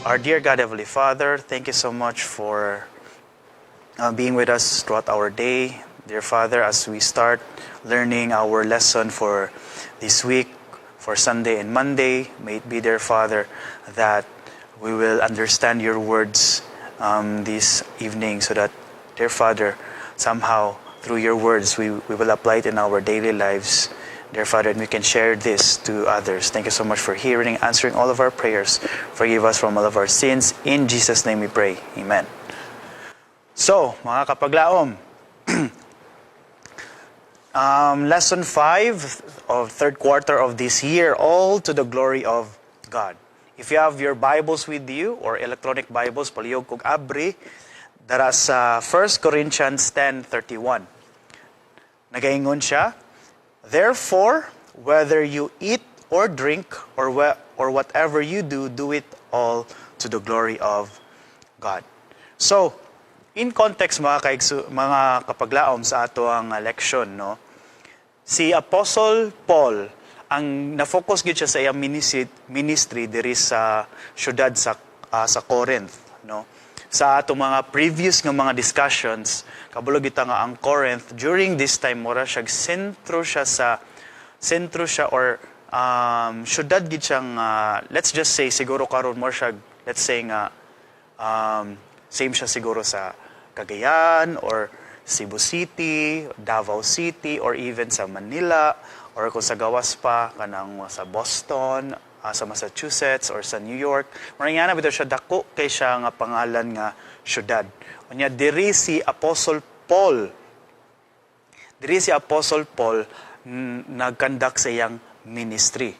Our dear God, Heavenly Father, thank you so much for being with us throughout our day. Dear Father, as we start learning our lesson for this week, for Sunday and Monday, may it be, dear Father, that we will understand your words this evening so that, dear Father, somehow through your words, we will apply it in our daily lives. Dear Father, and we can share this to others. Thank you so much for hearing and answering all of our prayers. Forgive us from all of our sins. In Jesus' name we pray. Amen. So, mga kapaglaom, lesson 5 of third quarter of this year, all to the glory of God. If you have your Bibles with you or electronic Bibles, palihog kog abri, dara sa 1 Corinthians 10:31. Nagaingon siya, "Therefore, whether you eat or drink or whatever you do, do it all to the glory of God." So, in context, mga kapaglaom, sa atoang leksyon, no? Si Apostle Paul ang na-focus gyud siya sa iyang ministry diri sa syudad sa Corinth, no? Sa atong mga previous nga mga discussions, kabalo kita nga ang Corinth during this time mura siya sentro siya or syudad gid siyang let's just say siguro karon more siya, let's say nga same siya siguro sa Cagayan or Cebu City, Davao City, or even sa Manila, or kung sa gawas pa, kanang sa Boston, sa Massachusetts, or sa New York. Mura nga na bitaw siya, dako kay siya nga pangalan nga syudad. Unya diri si Apostle Paul nag-conduct sa iyang ministry.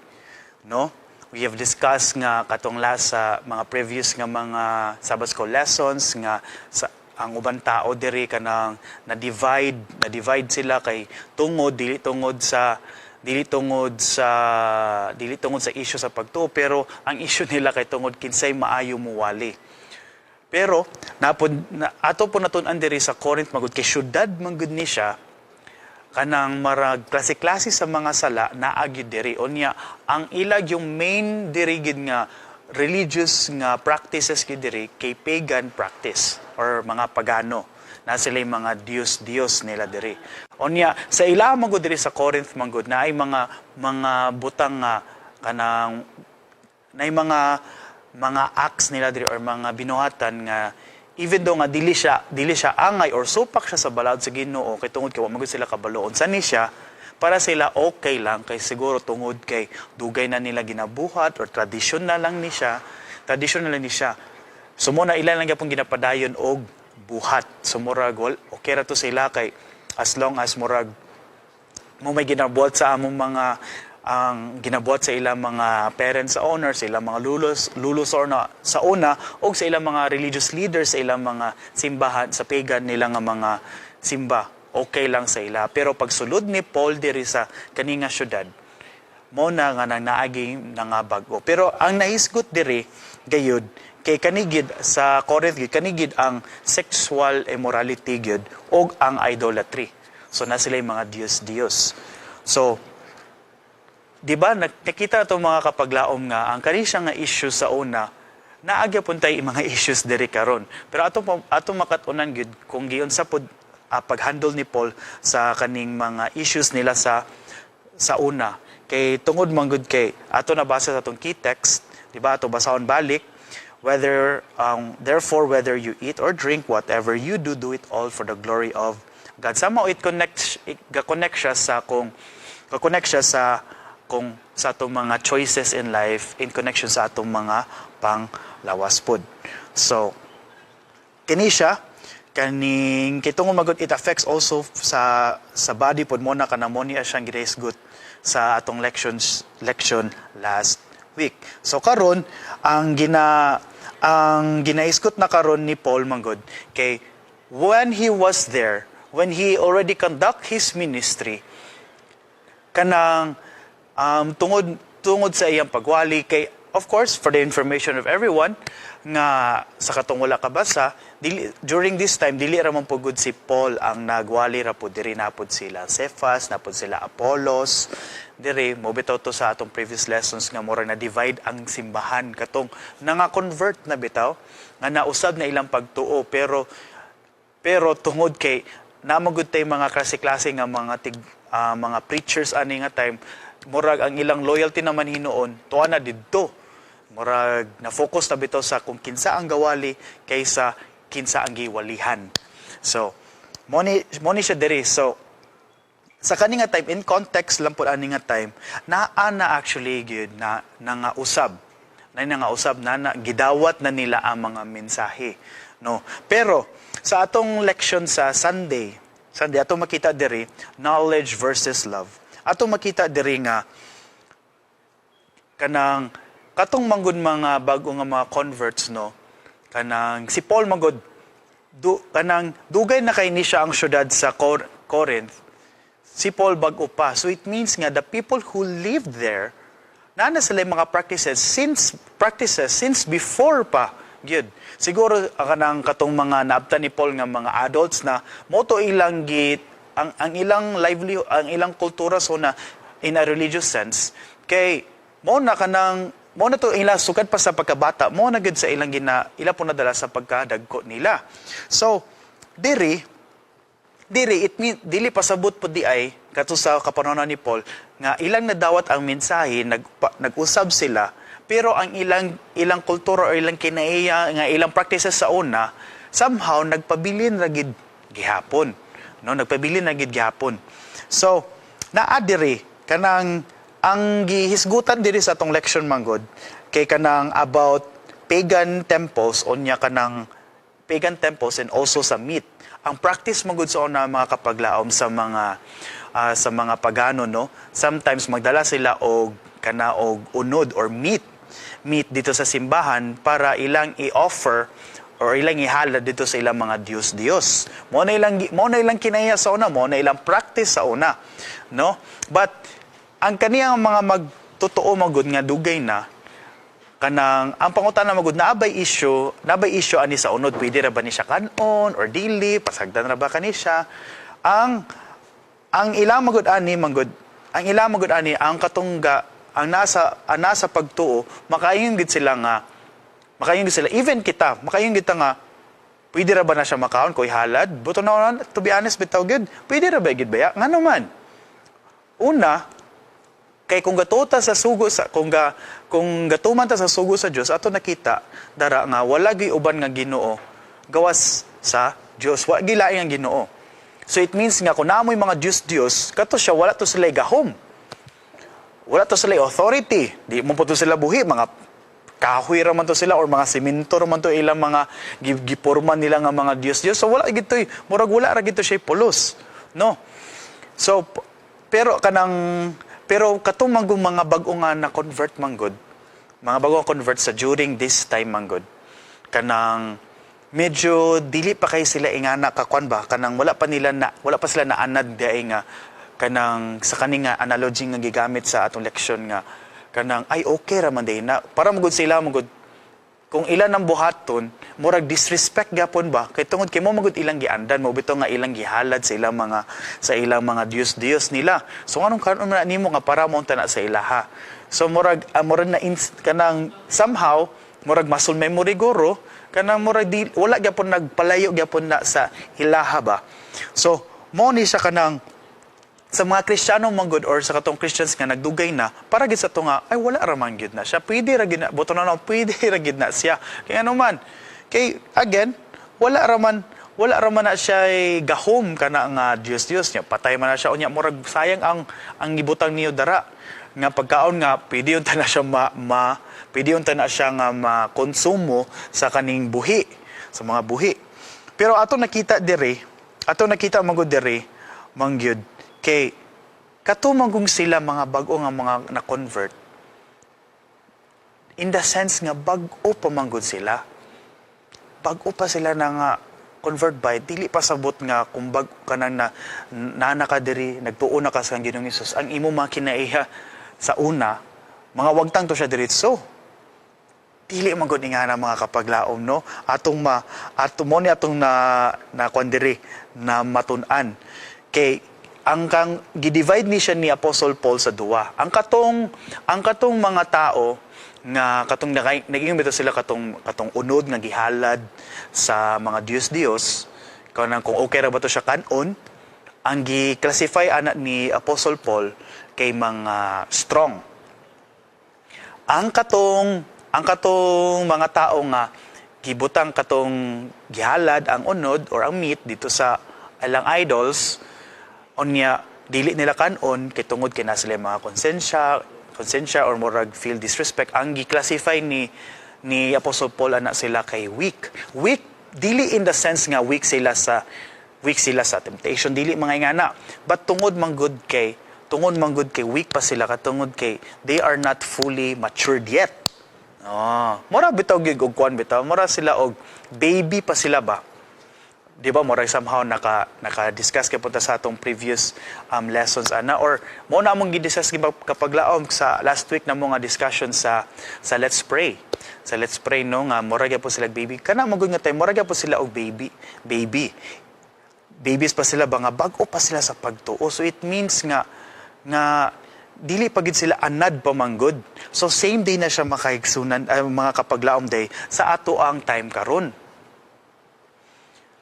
No? We have discussed nga katong last sa mga previous nga mga Sabbath School lessons nga sa ang uban tao diri kanang na-divide sila kay tungod dili tungod sa issue sa pagtuo, pero ang issue nila kay tungod kinsay maayo muwali. Pero napod na, ato po natun-an diri sa Corinth magud kay syudad man gud ni siya, kanang marag klase-klase sa mga sala naa gyud diri. Unya ang ilag yung main diri gid nga religious nga practices gid diri kay pagan practice or mga pagano na sila yung mga Diyos-Diyos nila diri. Unya sa ila man gud diri sa Corinth man gud na ay mga butang nga kanang na mga acts nila diri or mga binuhatan nga even though nga dili siya angay or supak siya sa balaod sa Ginoo, kay tungod kay wa man gud sila kabalo unsa ni siya, para sila okay lang kay siguro tungod kay dugay na nila ginabuhat or tradisyon na lang ni siya, tradisyon na lang ni siya. So mo na ila lang gyapon ginapadayon og buhat. So murag okay ra to sila kay as long as murag mo may ginabuhat sa among mga ang ginabuhat sa ilang mga parents sa owner, sa ilang mga lulos, lulos or na, sa una, o sa ilang mga religious leaders sa ilang mga simbahan, sa pagan nila nga mga simba, okay lang sa ila. Pero pagsulod ni Paul diri sa kaninga syudad, mo na nga nang naagi nga bago. Pero ang nahisgot diri gayud kay kanigid sa Corinth gyud kanigid ang sexual immorality gyud og ang idolatry. So na sila yung mga Diyos-Diyos. So di ba nakita to, mga kapaglaom, nga ang kani siya nga issue sa una naagya pud tay mga issues diri karon. Pero ato makat-unan gyud kung giunsa pod pag-handle ni Paul sa kaning mga issues nila sa una. Kay tungod man gud kay ato nabasa sa atong key text, di ba? Ato basahon balik, whether therefore, whether you eat or drink, whatever you do, do it all for the glory of God. Sama it ga-connect siya sa kung ga-connect siya sa atong mga choices in life in connection sa atong mga panglawas pod. So kini siya kaning kay tungod magud it affects also sa body pod, mo na kana mo niya siyang gihisgot sa atong lection last week. So karon ang ginahisgot na karon ni Paul manggod kay when he was there, when he already conduct his ministry, kanang tungod tungod sa iyang pagwali kay Of course, for the information of everyone nga sa katong wala kabasa, dili, during this time dili ra man pugod si Paul ang nagwali ra pud diri, napod sila Cephas, napod sila Apollos diri. Mo bitaw to sa atong previous lessons nga mura na divide ang simbahan katong nanga-convert na bitaw nga nausab na ilang pagtuo, pero tungod kay namagud tay mga klase-klase nga mga tig mga preachers ani nga time, murag ang ilang loyalty naman hinuon tuwa na didto, murag na focus na bitaw sa kung kinsa ang gawali kaysa kinsa ang giwalihan. So mo ni siya diri. So sa kani nga time, in context lang po ani nga time, naa na actually gyud na nangausab na nangausab na, na gidawat na nila ang mga mensahe, no? Pero sa atong leksyon sa Sunday, atong makita diri, knowledge versus love. Atong makita diri nga kanang katong manggod mga bago nga mga converts, no, kanang si Paul manggod du, kanang dugay na kay ni siya ang syudad sa Corinth, si Paul bag-o pa. So it means nga the people who lived there, naa na sila yung mga practices since before pa gyud. Siguro kanang katong mga naabtan ni Paul nga mga adults na moto ilang git ang ilang livelihood, ang ilang kultura, so na in a religious sense kay mo na kanang mo na to ila sukad pa sa pagkabata, mo na gyud sa ilang gina ila po nadala sa pagkadagko nila. So diri it mean dili pasabot po di ay kato sa kapanahon ni Paul nga ilang nadawat ang mensahe, nag-usab sila, pero ang ilang kultura or ilang kinaiya nga ilang practices sa una somehow nagpabilin ra gid gihapon, no? Nagpabilin ra gid gihapon. So naa diri kanang ang gihisgutan diri sa atong lection manggod kay kanang about pagan temples, unya kanang pagan temples and also sa meat. Ang practice magud sa una, mga kapaglaom, sa mga pagano, no? Sometimes magdala sila og kana og unod or meat dito sa simbahan para ilang i-offer or ilang ihalad dito sa ilang mga Diyos-Diyos. Mo na ilang kinaiya sa una, mo na ilang practice sa una, no? But ang kaniyang mga magtotoo magud nga dugay na, kanang ang pangutana magud, naabay issue ani sa unod, pwede ra ba ni siya kanon or dili, pasagdan ra ba kani siya? Ang ilang magud ani manggod, ang ilang magud ani, ang katungga ang nasa pagtuo, makaingon gid sila, even kita makaingon kita nga pwede ra ba na siya makaon ko ihalad buto na. To be honest bitaw gyud, pwede ra ba gid baya? Ngano man, una kay kung gatuta sa sugo sa kung ga kung gatuman ta sa sugo sa Dios, ato nakita dara nga wala gyud uban nga Ginoo gawas sa Dios, wa gilain ang Ginoo. So it means nga kung naamoy mga Dios Dios kato siya, wala to sila gahom, wala to sila authority, di mo po to sila buhi, mga kahoy ra man to sila or mga simento ra man to ilang mga giporma nila nga mga Dios Dios. So wala gitoy, murag wala ra gito siya pulos, no? So pero kanang pero katong manggong mga bag-o nga na convert manggod, mga bago convert sa during this time manggod, kanang medyo dili pa kay sila ingana kakwan ba, kanang wala pa sila naanad diay nga kanang sa kani nga analogy nga gigamit sa atong leksyon nga kanang ay okay ra man day na para magud sila magud kung ilan ang buhaton, murag disrespect gapon ba kay tungod kay mo magud ilang giandan mo bitaw nga ilang gihalad sa ilang mga Dios-Dios nila. So anong karon man nimo nga para mo unta na sa ilaha? So murag murag na kanang somehow murag muscle memory guro, kanang murag di, wala gyapon nagpalayo gyapon na sa ilaha ba. So mo ni siya kanang sa mga Kristiyano manggod or sa katong Christians nga nagdugay na, para gid sa to nga ay wala ra man gyud na siya, pwede ra gyud na buto na, pwede ra gyud na siya kay ano man, kay again wala ra man na siya ay gahom kana nga Dios Dios niya, patay man na siya unya, murag sayang ang gibutang niyo dara nga pagkaon nga pwede unta na siya ma, ma pwede unta na siya nga makonsumo sa kaning buhi, sa mga buhi. Pero ato nakita diri, ato nakita magud diri mangyud kay kato manggong sila mga bag-o nga mga na-convert, in the sense nga bag-o pa manggod sila, bag-o pa sila na nga convert by dili pa sabot nga kung bag ka nang na nana ka diri, nagtuo na ka sa Ginoong Hesus, ang imo mga kinaiha sa una mga wagtang to siya diretso. Dili man gud nga na, mga kapaglaom, no? Atong ma ato mo ni atong na na kuan diri na matun-an kay ang kang gi-divide ni siya ni Apostle Paul sa duwa. Ang katong mga tao nga katong naging bitaw sila katong unod nga gihalad sa mga Diyos-Diyos, kanang kung okay ra ba to siya kanon, ang gi-classify ana ni Apostle Paul kay mga strong. Ang katong mga tao nga gibutang katong gihalad ang unod or ang meat dito sa ilang idols, unya dili nila kanon kay tungod kay na sila mga konsensya or murag feel disrespect, ang gi-classify ni Apostle Paul ana sila kay weak. Weak dili in the sense nga weak sila sa temptation, dili mga ingana, but tungod man gud kay weak pa sila katungod kay they are not fully matured yet. Oh, mura bitaw gyud og kuan bitaw, mura sila og baby pa sila ba? Di ba murag somehow naka-discuss kay punta sa atong previous lessons ana or mo na among gi-discuss kapaglaom sa last week na mo nga discussion sa Let's Pray. Sa Let's Pray, no, nga mura gyud po sila baby. Kana mo gud nga time, mura gyud po sila og baby, baby. Babies pa sila ba nga bag-o pa sila sa pagtuo. So it means nga dili pa gid sila anad pa manggod. So same day na siya makaigsunan, mga kapaglaom, day sa ato ang time karon.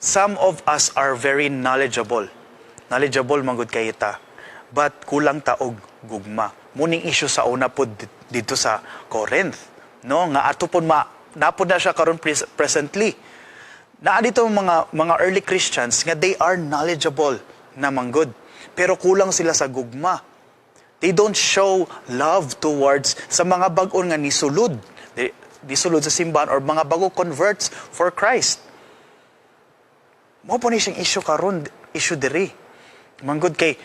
Some of us are very knowledgeable. Knowledgeable manggod kay ta. But kulang ta og gugma. Muning issue sa una pod dito sa Corinth. No, nga ato pod ma napod na siya karon presently. Naa dito mga early Christians nga they are knowledgeable na manggod. Pero kulang sila sa gugma. They don't show love towards sa mga bag-on nga nisulod. Nisulod sa simbahan or mga bago converts for Christ. Mo po ni siyang issue karon, issue diri. Manggod kay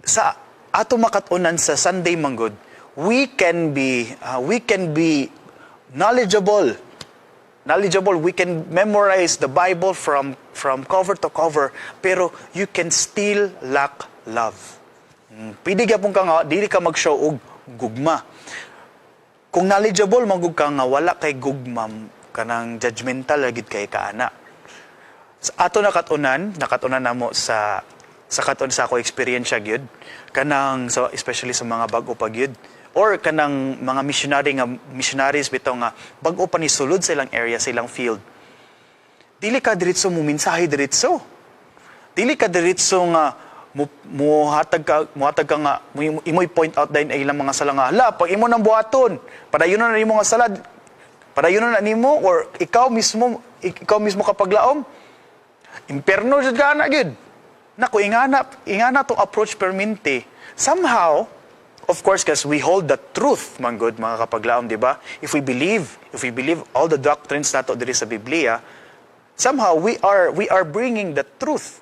sa ato makat-unan sa Sunday manggod, we can be knowledgeable. Knowledgeable, we can memorize the Bible from cover to cover, pero you can still lack love. Pwede gyapon ka nga dili ka mag-show og gugma. Kung knowledgeable man gud ka nga wala kay gugma, kanang judgmental lagi kay ka ana. Sa ato nakatunan namo sa katon sa ako experience gyud kanang sa especially sa mga bag-o pa gyud or kanang mga missionary nga missionaries bitaw nga bag-o pa ni sulod sa ilang area, sa ilang field. Dili ka diretso mo mensahe diretso. Dili ka diretso nga mo muhatag ka nga imoy point out dayon ay ilang mga sala nga, "Hala, pag imo nang buhaton, padayon na nimo nga sala, padayon na nimo," or ikaw mismo kapaglaom, imperno jud ka na gyud." Nako, ingana tong approach permente. Somehow, of course, because we hold the truth man good, mga kapaglaom, di ba? If we believe all the doctrines nato diri sa Biblia, somehow we are bringing the truth.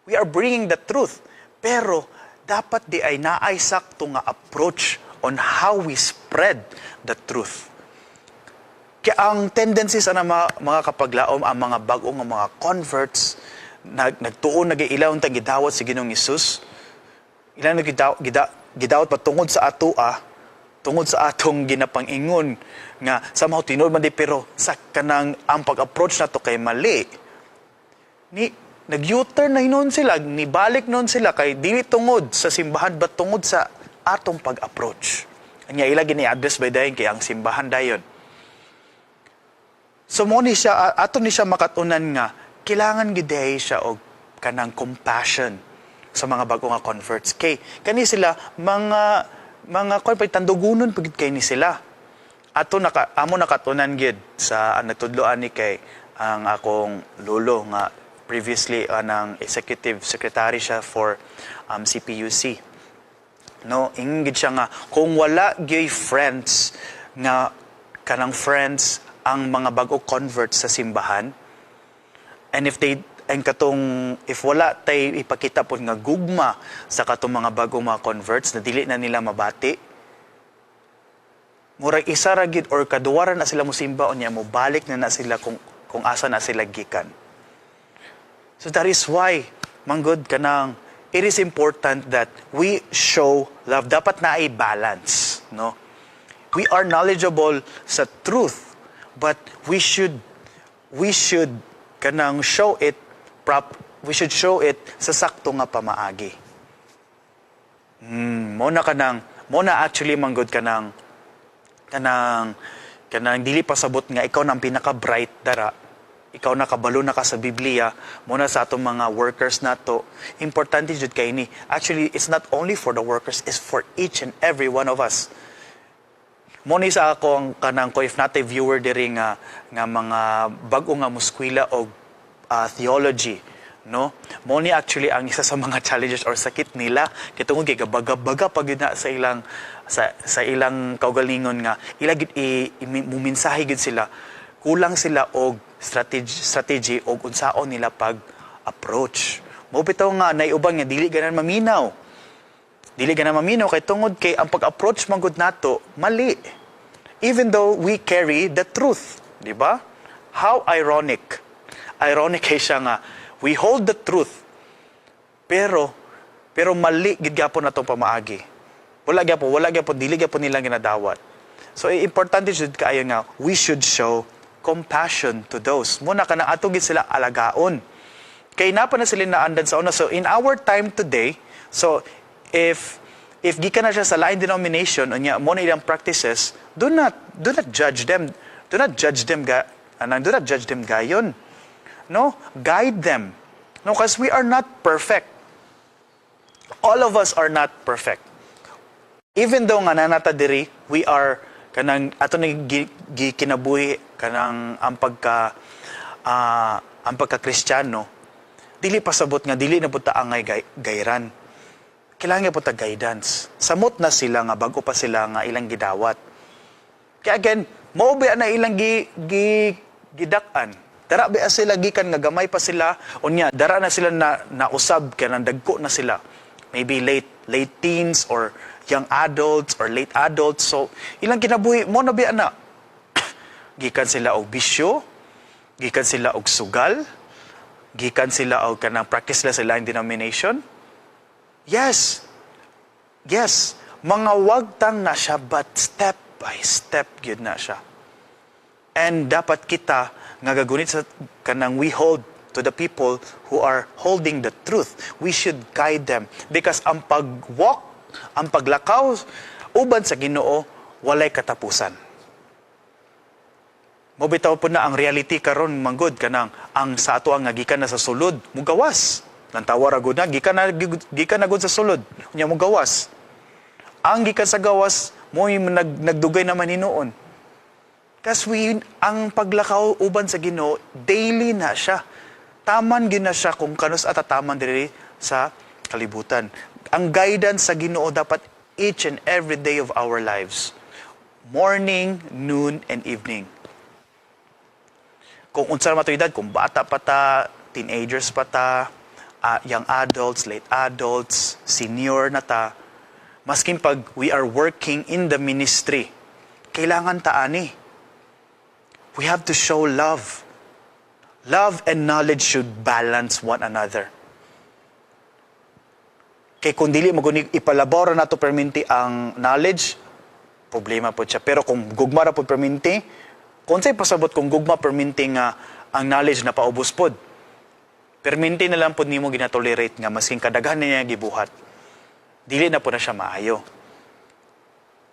We are bringing the truth. Pero dapat di ay naay sakto nga approach on how we spread the truth. Kaya ang tendencies ana, mga kapaglaom, ang mga bag-o nga mga converts nagtuon nagailaw ta gidawat si Ginoong Hesus, ilang nagidawat pa tungod sa atoa, tungod sa atong ginapang-ingon nga somehow tinuod man di, pero sa kanang ang pag-approach nato kay mali ni nag-U-turn na hinuon sila, nibalik noon sila kay dili tungod sa simbahan but tungod sa atong pag-approach. Anya ila gini-address by dayon kay ang simbahan dayon. So mo ni siya ato ni siya makatunan nga kailangan gid siya og kanang compassion sa mga bago nga converts. Kay kani sila mga kwan pa, tandugunon pa gid kay ni sila. Ato naka amo nakatunan gid sa ang nagtudloan ni kay ang akong lolo nga previously anang executive secretary siya for CPUC, no? Ingon gid siya nga kung wala gyud friends nga kanang friends ang mga bago converts sa simbahan and if they and katong if wala tay ipakita pod nga gugma sa katong mga bago mga converts na dili na nila mabati, murag isa ra gid or kaduwa ra na sila mosimba, unya mo balik na na sila kung asa na sila gikan. So that is why manggod kanang it is important that we show love. Dapat na ay balance, no? We are knowledgeable sa truth, but we should kanang show it prop we should show it sa sakto nga pamaagi. Mo na kanang mo na actually manggod kanang dili pasabot nga ikaw na ang pinaka bright dara, ikaw na kabalo na ka sa Biblia. Mo na sa atong mga workers nato, importante jud kay ni. Actually, it's not only for the workers, it's for each and every one of us. Mo ni sa ako ang kanang ko, if not a viewer diri nga mga bag-o nga muskwela og theology, no, mo ni actually ang isa sa mga challenges or sakit nila kay tungod kay gabaga-baga pa gyud na sa ilang kaugalingon nga ila gyud mumensahe gyud sila, kulang sila og strategy og unsaon nila pag approach. Mo bitaw nga nay uban nga dili ganan maminaw. Dili ganan maminaw kay tungod kay ang pag-approach man gud nato mali. Even though we carry the truth, di ba? How ironic. Ironic kay siya nga we hold the truth pero mali gid gyapon natong pamaagi. Wala gyapon, dili gyapon nila ginadawat. So importante jud kaayo nga we should show compassion to those. Muna kana ato gid sila alagaon. Kay napa na sila naandan sa una. So in our time today, so if gikan na siya sa lain denomination unya mo na ilang practices, do not judge them. Do not judge them ga anang do not judge them gayon. No, guide them. No, because we are not perfect. All of us are not perfect. Even though nga nanata diri, we are kanang ato ni gi kinabuhi kanang ang pagka-Kristiyano, dili pasabot nga dili na pud ta angay gayran. Kailangan pud ta guidance. Samot na sila nga bago pa sila nga ilang gidawat. Kaya again, mao ba na ilang gi, gi gidak-an. Dara ba sila gikan nga gamay pa sila, unya dara na sila na nausab kanang dagko na sila. Maybe late teens or young adults or late adults. So ilang kinabuhi mo na biya na gikan sila og bisyo, gikan sila og sugal, gikan sila og kanang practice sila sa laing denomination. Yes. Yes, mga wagtang na siya, but step by step gyud na siya. And dapat kita nga gagunit sa kanang we hold to the people who are holding the truth. We should guide them because ang pag-walk, ang paglakaw uban sa Ginoo, walay katapusan. Mo bitaw po na ang reality karon manggod kanang ang sa ato ang nga gikan na sa sulod mugawas. Nantawa ra gud na gikan na gud sa sulod unya mugawas. Ang gikan sa gawas mo nagdugay naman hinuon. Kas we ang paglakaw uban sa Ginoo, daily na siya. Taman gyud na siya kung kanus at taman diri sa kalibutan. Ang guidance sa Ginoo dapat each and every day of our lives. Morning, noon, and evening. Kung unsa man ato edad, kung bata pa ta, teenagers pa ta, young adults, late adults, senior na ta, maskin pag we are working in the ministry, kailangan ta ani. We have to show love. Love and knowledge should balance one another. Kay kung dili mo guni ipalabora nato perminti ang knowledge, problema po siya. Pero kung gugma ra po perminti, kung sa'y pasabot kung gugma perminti nga ang knowledge na paubos pod. Perminti na lang pod nimo ginatolerate nga masking kadaghan niya gibuhat. Dili na po na siya maayo.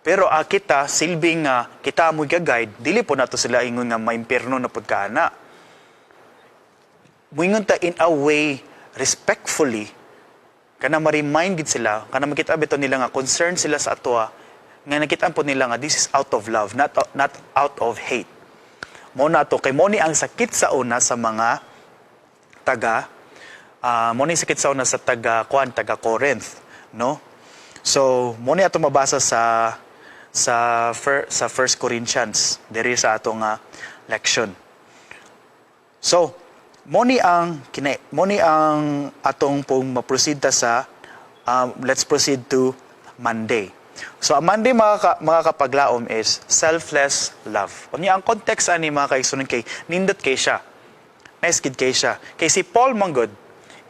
Pero kita, silbing nga kita mo guide, dili po nato sila ingon nga maimpierno na pod ka ana. Muingon ta in a way respectfully kana ma-remind gid sila, kana makita bitaw nila nga concern sila sa atoa, nga nakita po nila nga this is out of love, not out of hate. Mo na to kay mo ni ang sakit sa una sa mga taga mo ni sakit sa una sa taga kuan, taga Corinth, no? So mo ni ato mabasa sa 1 Corinthians diri sa atong lection. So mo ni ang atong pong ma-proceed ta sa let's proceed to Monday. So ang Monday, mga kapaglaom, is selfless love. Unya ang context ani, mga kaigsuonan, kay nindot kay siya. Nice gid kay siya. Kay si Paul manggod,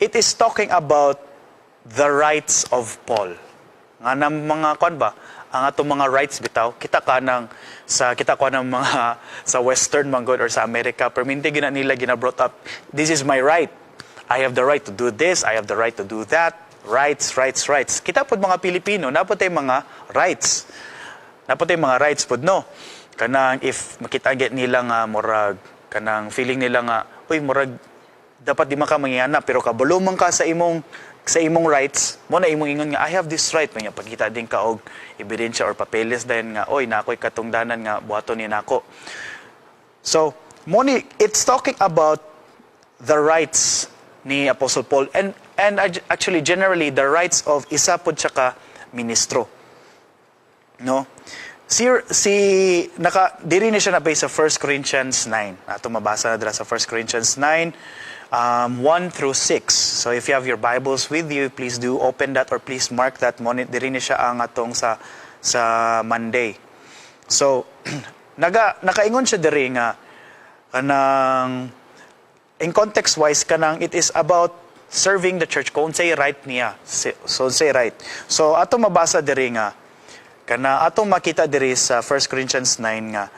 it is talking about the rights of Paul. Nga nang mga kwan ba, Ang atong mga rights bitaw, kita ka ng sa kita ko ng mga sa Western man gud or sa Amerika, perminti gina nila gina brought up, "This is my right. I have the right to do this, I have the right to do that." Rights, rights, rights. Kita pod mga Pilipino, naa pod tay mga rights. Naa pod tay mga rights pod, no? Kanang if makita gid nila nga murag kanang feeling nila nga, uy, murag dapat di man ka mangingana, pero kabalo man ka sa imong rights mo na imong ingon nga, "I have this right." Manya pagkita din ka og ebidensya or papeles dayon nga, "Oy, na ako'y katungdanan nga buhaton ni nako." So mo ni it's talking about the rights ni Apostle Paul and actually generally the rights of isa pod siya ka ministro, no? Si naka diri ni siya na sa 1 Corinthians 9. Ato mabasa na dira sa 1 Corinthians 9 1 through 6. So if you have your Bibles with you, please do open that or please mark that mo ni diri ni siya ang atong sa Monday. So nakaingon siya diri nga kanang in context wise kanang it is about serving the church kung unsay right niya. So unsay right. So ato mabasa diri nga kana atong makita diri sa 1 Corinthians 9 nga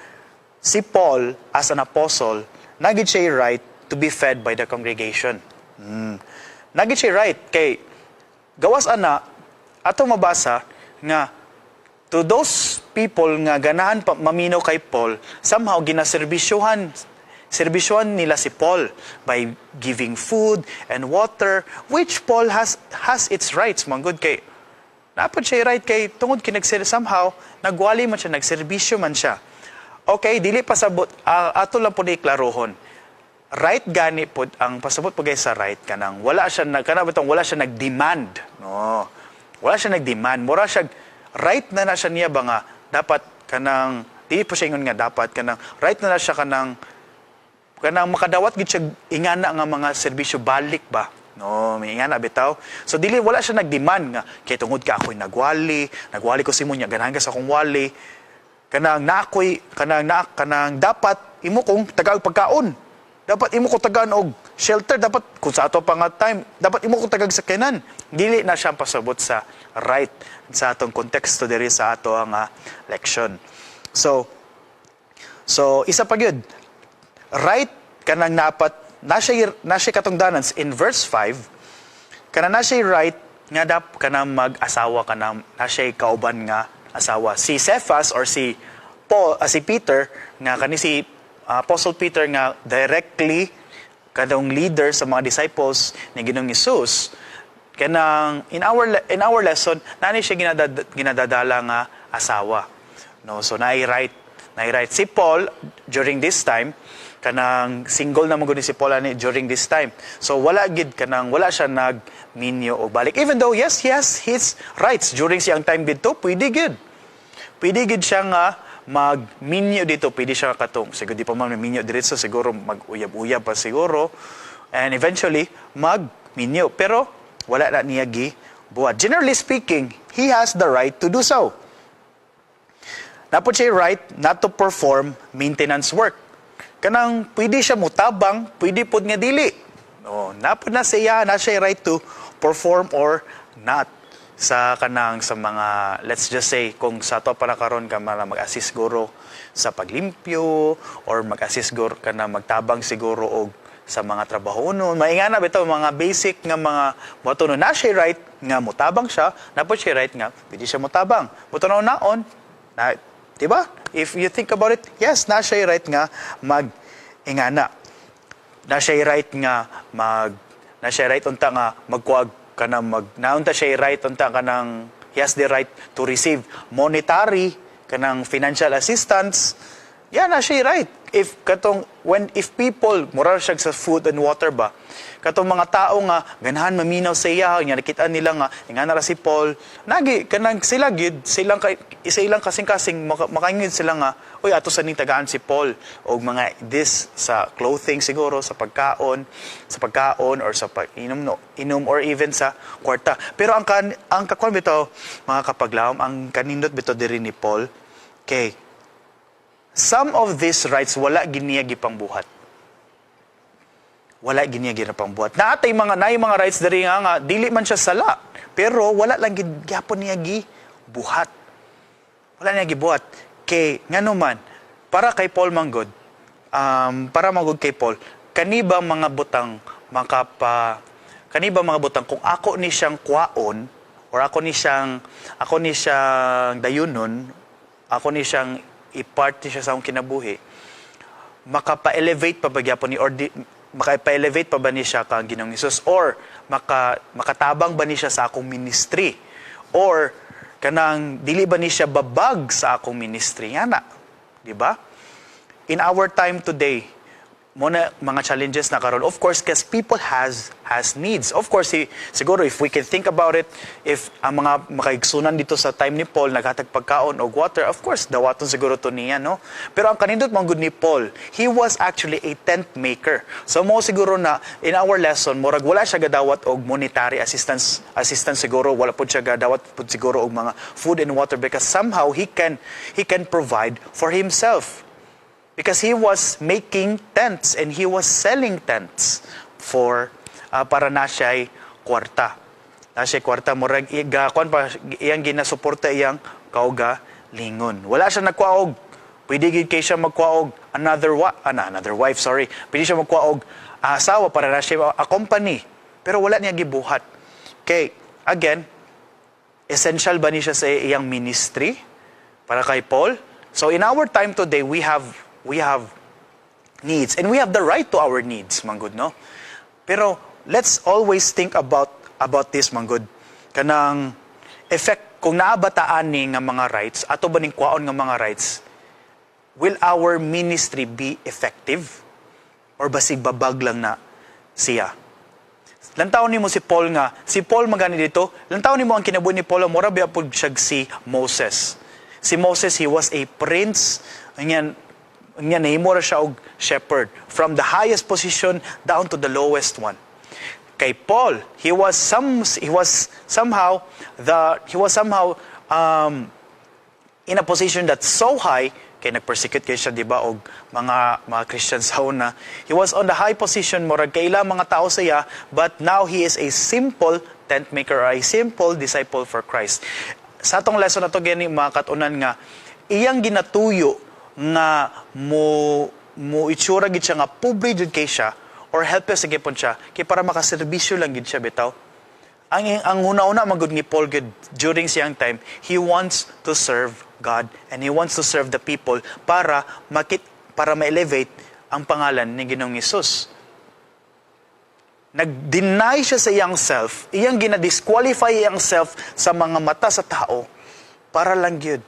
si Paul as an apostle naa gid siya right to be fed by the congregation. Naa gid siya right kay gawas ana ato mabasa nga to those people nga ganahan pa maminaw kay Paul, somehow ginaserbisyuhan serbisyuhan nila si Paul by giving food and water, which Paul has its rights man gud kay naa pod siya right kay tungod kay somehow nagwali man siya, nagserbisyo man siya. Okay, dili pasabot, ato lang po ni klarohon. Right gani pod ang pasabot po sa right, kanang wala siya nag kana bitong wala siya nag-demand, no? Wala siya nag-demand. Mura siya right na na siya niya ba nga dapat kanang di po siya ingon nga dapat kanang right na na siya kanang kanang makadawat gid siya ingana nga mga serbisyo balik ba, no? May ingana bitaw. So dili wala siya nag-demand nga kay tungod ka ako'y nagwali, nagwali ko si mo nya ganahan ka sa akong wali, kanang na ako'y kanang na kanang dapat imo kong tagaag pagkaon, dapat imo ko tagaan og shelter, dapat kung sa ato pa nga time dapat imo ko tagag sakyanan. Dili na siya pasabot sa right sa atong konteksto diri sa ato ang leksyon. So isa pa gyud right kanang napat na siya katungdanan in verse 5, kanang na siya right nga dap kanang mag-asawa, kanang na siya kauban nga asawa, si Cephas or si Paul, si Peter nga kani si Apostle Peter nga directly kadong leader sa mga disciples ni Ginoong Hesus. Kanang in our lesson nani siya ginadadala nga asawa, no? So naay right si Paul during this time, kanang single na mo gud ni si Paul ani during this time. So wala gid kanang wala siya nagminyo og balik, even though, yes, he has his rights during siyang time didto. Pwede gid siya nga magminyo dito, pwede siya katong siguro di pa man minyo diretso, siguro mag-uyab-uyab pa siguro and eventually magminyo, pero wala na niya gi buhat. Generally speaking, he has the right to do so. Naa pod siya right not to perform maintenance work. Kanang pwede siya mutabang, pwede pod nga dili. No, naa pod na siya right to perform or not sa kanang sa mga, let's just say, kung sa ato para karon ka man mag-assist siguro sa paglimpyo or mag-assist siguro ka na magtabang siguro og sa mga trabaho nun. Maingana bitaw, mga basic nga mga buhaton, no? Na siya right nga mutabang siya, naa pod siya right nga pwede siya mutabang. Buto na naon, na, di ba? If you think about it, yes, na siya right nga mag ingana. Na siya right unta nga magkuag kanang mag naunta siya right unta kanang he has the right to receive monetary kanang financial assistance. Yeah, na siya right if katong when if people moral siya sa food and water ba, katong mga tao nga ganahan maminaw sa iya nga nakita nila nga ingana ra si Paul, nagi kanang sila gid silang kay isa ilang kasing-kasing makaingin sila nga, "Uy, ato sa ning tagaan si Paul og mga this sa clothing siguro, sa pagkaon or sa pag-inom, no, inom or even sa kwarta." Pero ang kakuan bitaw, mga kapaglawom, ang kanindot bitaw diri ni Paul kay some of these rights wala giniya gipangbuhat, wala giniya ginapangbuhat. Naatay mga naay mga rights diri nga dili man siya sala, pero wala lang gid gyapon niya gi buhat. Wala niya gibuhat. Kay ngano man, para kay Paul manggod, para manggod kay Paul, kani ba mga butang kung ako ni siyang kwaon or ako ni siyang dayunon, ako ni siyang i-part ni siya sa akong kinabuhi, makapa-elevate pa ba gyapon ni or di, maka-elevate pa ba ni siya kang Ginoong Hesus or makatabang ba ni siya sa akong ministry or kanang dili ba ni siya babag sa akong ministry nga na, di ba? In our time today, mo na mga challenges na karon, of course, because people has needs. Of course, siguro if we can think about it, if ang mga makaigsunan dito sa time ni Paul naghatag pagkaon og water, of course dawaton siguro to niya, no? Pero ang kanindot man gud ni Paul, he was actually a tent maker. So mo siguro na in our lesson, murag wala siya gadawat og monetary assistance. Siguro wala pud siya gadawat pud siguro og mga food and water because somehow he can provide for himself because he was making tents and he was selling tents for para na siya'y kwarta. Na siya'y kwarta, murag iga kuan pa iyang ginasuporta iyang kaugalingon. Wala siya nagkuha og, pwede gid kay siya magkuha og another wife, sorry. Pwede siya magkuha og asawa para na siya a company. Pero wala niya gibuhat. Kay again, essential ba ni siya sa iyang ministry para kay Paul? So in our time today, we have needs and we have the right to our needs, manggod, no? Pero let's always think about this, manggod. Kanang effect kung naa ba ta ani nga mga rights, ato ba ning kwaon nga mga rights, will our ministry be effective or basig babag lang na siya? Lantaw nimo si Paul nga, si Paul magani dito, lantaw nimo ang kinabuhi ni Paul, mura biya pud siya si Moses. Si Moses, he was a prince. Anya nahimo ra siya og shepherd from the highest position down to the lowest one. Kay Paul, he was somehow in a position that's so high kay nagpersecute kay siya, di ba, og mga Christians sa una. He was on the high position, murag kaila mga tao sa iya, but now he is a simple tent maker or a simple disciple for Christ. Sa atong lesson na to gani, mga katunan nga iyang ginatuyo nga mo itsura gid siya nga pobre jud kay siya or helpless gyud siya kay para makaserbisyo lang gid siya bitaw. Ang una-una magud ni Paul gud during siyang time, he wants to serve God and he wants to serve the people para ma-elevate ang pangalan ni Ginoong Hesus. Nag-deny siya sa iyang self, iyang gina-disqualify iyang self sa mga mata sa tao para lang gyud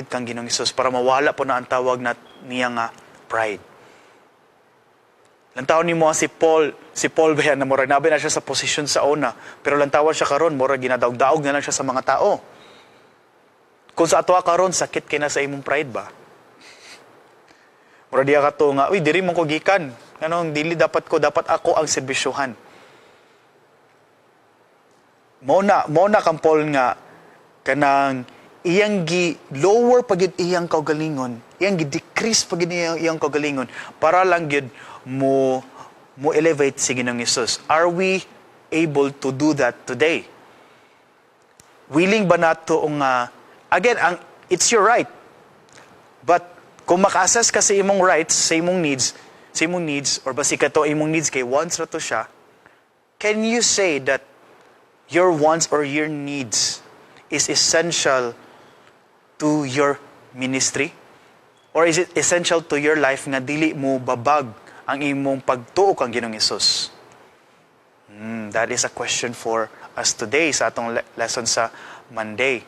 kang Ginoong Hesus, para mawala po na ang tawag na niya nga pride. Lantaw nimo si Paul, si Paul ba yan, na murag nabi na siya sa posisyon sa una, pero lantawan siya karon, murag ginadaog-daog na lang siya sa mga tao. Kung sa atwa karon, sakit kay na sa imong pride ba? Murag diya ka to nga, "Uy, diri mo ko gikan. Anong dili dapat ko, dapat ako ang serbisyuhan." Mo na kang Paul nga kanang iyang gi lower pa gyud iyang kaugalingon, iyang gi decrease pa gyud iyang kaugalingon para lang gyud mo elevate si Ginoong Hesus. Are we able to do that today? Willing ba nato nga, again, ang it's your right. But kung maka-assess ka sa imong rights, sa imong needs or basi kato imong needs kay wants ra to siya, can you say that your wants or your needs is essential to your ministry? Or is it essential to your life nga dili mo babag ang imong pagtuo kang Ginoong Hesus? That is a question for us today sa atong lesson sa Monday.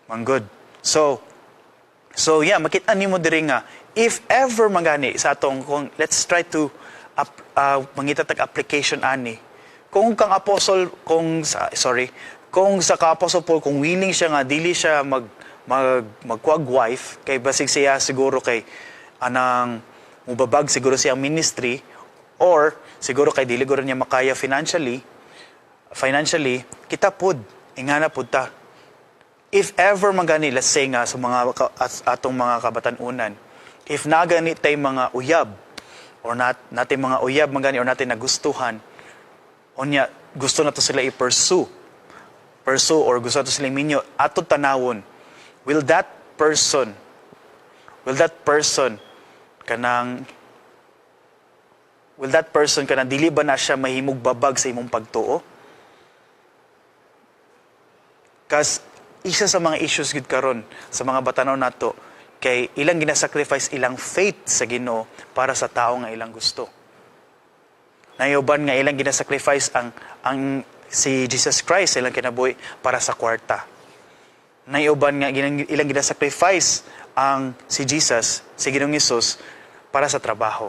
Manggod. So yeah, makita nimo diri nga if ever mangani sa atong kung let's try to mangita tag application ani. Kung kang apostle kung sa, sorry, kung sa ka Apostle Paul, kung willing siya nga dili siya mag mag magkuwag wife kay basig siya siguro kay anang mubabag siguro siyang ministry or siguro kay dili guro niya makaya financially, kita pud ingana pud ta. If ever mangani, let's say nga sa mga atong mga kabatan-unan, if nagani tay mga uyab or not natin mga uyab mangani or natin nagustuhan, unya gusto na to sila i-pursue pursue or gusto na to sila minyo, ato tanawon, will that person will that person kanang will that person kanang dili ba na siya mahimog babag sa imong pagtuo? Kas isa sa mga issues gud karon sa mga batanon nato kay ilang gina-sacrifice ilang faith sa Ginoo para sa tao nga ilang gusto. Naay uban nga ilang gina-sacrifice ang si Jesus Christ sa ilang kinabuhi para sa kwarta. Naay uban nga ilang gina-sacrifice ang si Jesus, si Ginoong Hesus, para sa trabaho.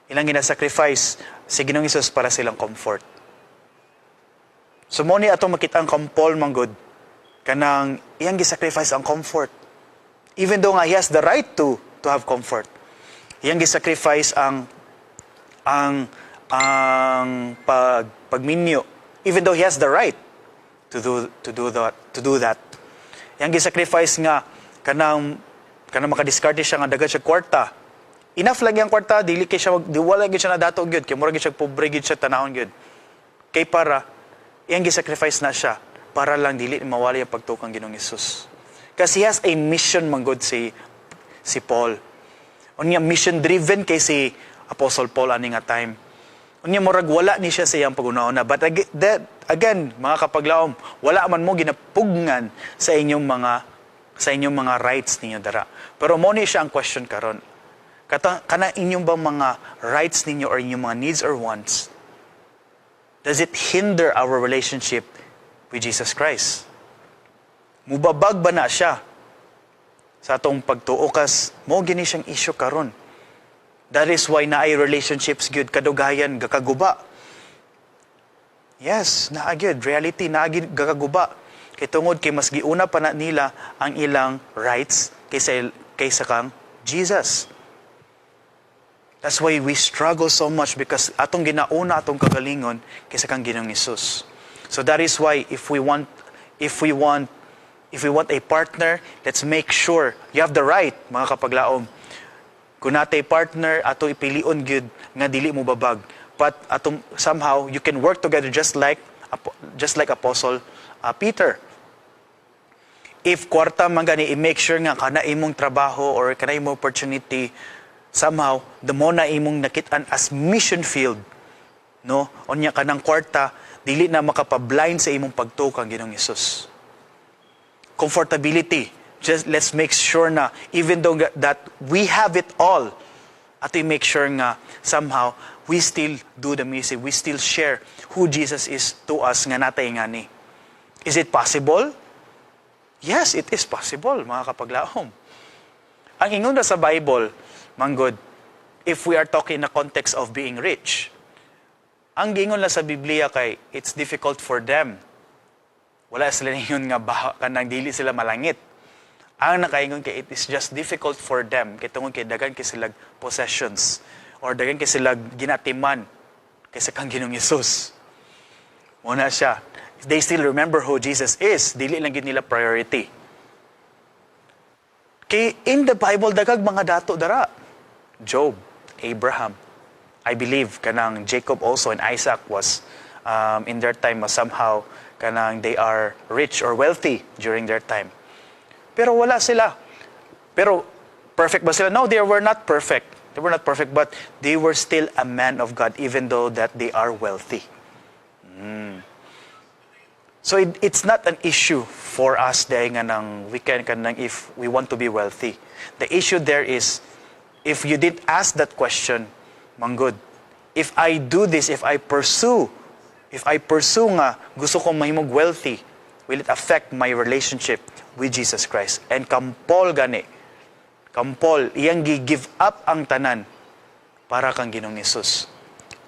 Ilang gina-sacrifice si Ginoong Hesus para sa ilang comfort. So mo ni atong makita ang kang Paul manggod kanang iyang gisacrifice ang comfort. Even though nga he has the right to have comfort. Iyang gisacrifice ang pagminyo even though he has the right to do that. Iyang gisacrifice nga kanang makadiskarte siya nga daghan siya kwarta. Enough lang iyang kwarta, dili kay siya di wala gyud siya nadato gyud kay mura gyud siya pobre gyud siya tanawon gyud. Kay para iyang gisacrifice na siya para lang dili mawali ang pagtuo kang Ginoong Hesus. Kasi he has a mission manggod si Paul. Unya mission driven kay si Apostle Paul ani nga time. Unya murag wala ni siya sa iyang pag-una. But again, mga kapaglaom, wala man mo ginapugngan sa inyong mga rights ninyo dara. Pero mo ni siya ang question karon. Kata, kana inyong bang mga rights ninyo or inyong mga needs or wants, does it hinder our relationship with Jesus Christ? Mubabag ba na siya sa atong pagtuo? Kas mo gini siyang issue karon. That is why naay relationships gyud kadugayan gakaguba. Yes, naa gyud reality naa gyud gakaguba. Kay tungod kay mas giuna pa na nila ang ilang rights kaysa kang Jesus. That's why we struggle so much, because atong ginauna atong kagalingon kaysa kang Ginoong Hesus. So that is why if we want a partner, let's make sure you have the right, mga kapaglaom. Kung natay partner, ato ipilion gyud nga dili mo babag. But atong somehow you can work together just like Apostle Peter. If kwarta man gani, i-make sure nga kana imong trabaho or kana imong opportunity, somehow the more na imong nakit-an as mission field, no, unya kanang kwarta dili na makapa-blind sa imong pagtuo kang Ginoong Hesus. Comfortability, just let's make sure na even though that we have it all, ato make sure nga somehow we still do the music, we still share who Jesus is to us nga natay ngani. Is it possible? Yes, it is possible, mga kapaglaom. Ang ingon na sa Bible, manggod, if we are talking in the context of being rich, ang giingon lang sa Biblia kay it's difficult for them. Wala sila ningon nga ba, kanang dili sila malangit. Ang nakaingon kay it is just difficult for them kay tungod kay daghan kay sila possessions or daghan kay sila ginatiman kaysa kang Ginoong Hesus. Muna siya. They still remember who Jesus is. Dili lang gyud nila priority. Kay in the Bible, daghag mga dato dara. Job, Abraham. I believe kanang Jacob also and Isaac was in their time was somehow kanang they are rich or wealthy during their time. Pero wala sila. Pero perfect ba sila? No, they were not perfect. They were not perfect, but they were still a man of God even though that they are wealthy. So it's not an issue for us dahil nga nang we can kanang if we want to be wealthy. The issue there is if you didn't ask that question, manggod, if I do this, if I pursue nga gusto kong mahimog wealthy, will it affect my relationship with Jesus Christ? And kang Paul gani, kang Paul, iyang gi-give up ang tanan para kang Ginoong Hesus.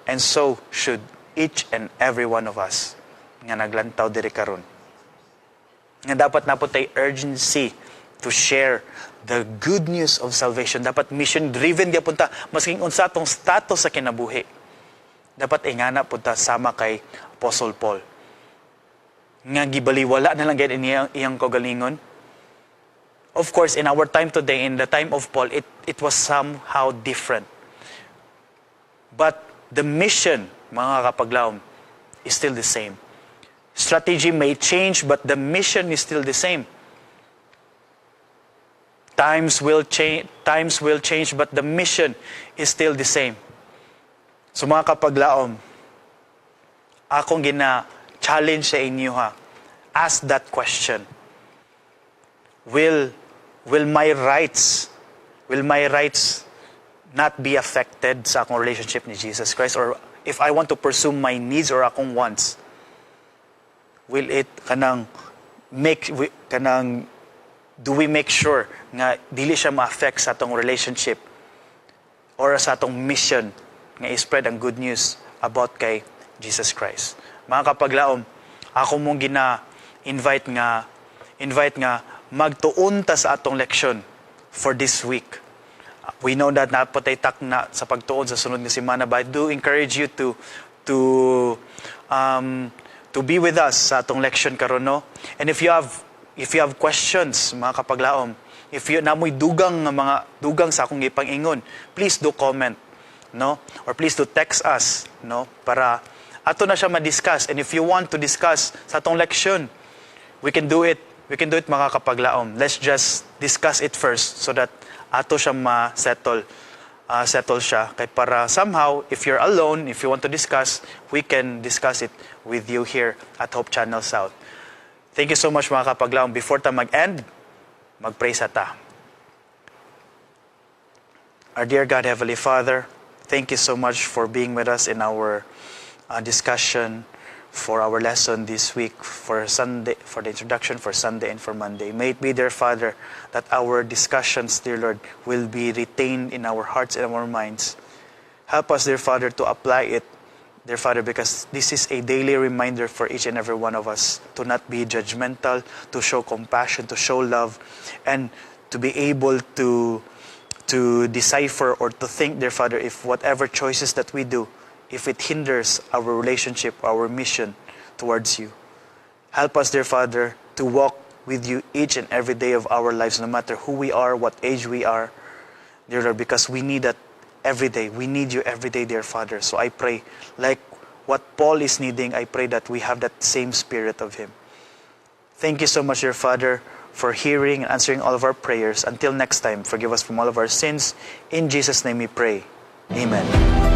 And so should each and every one of us nga naglantaw diri karon. Nga dapat na po tay urgency to share the good news of salvation. Dapat mission-driven gyapon ta masking unsa atong status sa kinabuhi. Dapat ingana pud ta sama kay Apostle Paul. Nga gibaliwala na lang gyud iyang kaugalingon. Of course, in our time today, in the time of Paul, it was somehow different. But the mission, mga kapaglaom, is still the same. Strategy may change, but the mission is still the same. Times will change, times will change, but the mission is still the same. So mga kapaglaom, akong gina-challenge sa inyo ha. Ask that question. Will my rights not be affected sa akong relationship ni Jesus Christ, or if I want to pursue my needs or akong wants, will it kanang make kanang do we make sure nga dili siya ma-affect sa atong relationship or sa atong mission nga i-spread ang good news about kay Jesus Christ? Mga kapaglaom, ako mong gina invite nga magtuon ta sa atong leksyon for this week. We know that naa pa tay takna sa pagtuon sa sunod nga semana, but I do encourage you to be with us sa atong leksyon karon, no? And if you have questions, mga kapaglaom, if you naa moy dugang nga mga dugang sa akong gipang-ingon, please do comment, no, or please do text us, no, para ato na siya ma-discuss. And if you want to discuss sa atong leksyon, we can do it. We can do it, mga kapaglaom. Let's just discuss it first so that ato siya ma-settle settle siya kay para somehow, if you're alone, if you want to discuss, we can discuss it with you here at Hope Channel South. Thank you so much, mga kapaglaom. Before ta mag-end, mag-pray sa ta. Our dear God, Heavenly Father, thank you so much for being with us in our discussion for our lesson this week for Sunday, for the introduction for Sunday and for Monday. May it be, dear Father, that our discussions, dear Lord, will be retained in our hearts and our minds. Help us, dear Father, to apply it, dear Father, because this is a daily reminder for each and every one of us to not be judgmental, to show compassion, to show love, and to be able to decipher or to think, dear Father, if whatever choices that we do, if it hinders our relationship, our mission towards you. Help us, dear Father, to walk with you each and every day of our lives, no matter who we are, what age we are, dear Lord, because we need that every day. We need you every day, dear Father. So I pray, like what Paul is needing, I pray that we have that same spirit of him. Thank you so much, dear Father, for hearing and answering all of our prayers. Until next time, forgive us from all of our sins. In Jesus' name we pray. Amen.